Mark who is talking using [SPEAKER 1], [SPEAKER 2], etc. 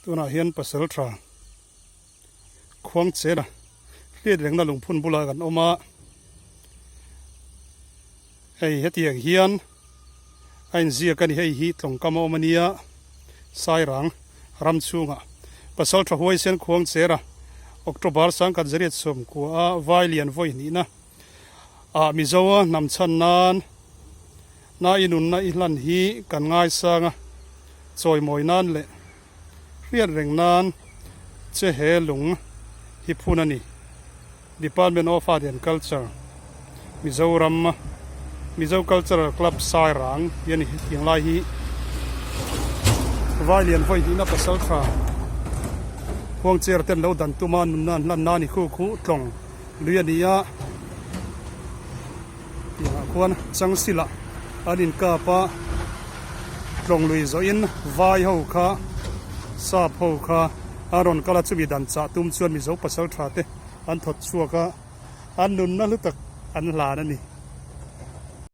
[SPEAKER 1] Tunah hian pasal tha khuang chena hriat rengna lungphun bulah kan awm a, hei hetiang hian a inziak a ni, hei hi tlawngkam a awm a nia Sairang ram chhungah pasal tha huaisen khuang chera October sangkhat zariat sawmkua a vai lian vawi hnihna ah Mizo a hnam chhan nan Na i nunna i hlan hi kan ngaisang a, chawimawi nan leh hriat reng nan che he lung hi phun a ni. Department of Art and Culture, Mizoram, Mizo Cultural Club Sairang tih a ni. Hetiang lai hi Vailian vawi hnihna pasal tha Khuangcher ten lo dan tuma nunna an hlan nan i khu khu tlawng lui a ni a. Tiangah khuan Changsilah an inkap a, tlawng lui zawhin vai ho kha sap ho kha an rawn kal a, chumi dan chah tum chuan Mizo pasal tha te an thawt chhuak a, an nunna hlu tak an hlan a ni.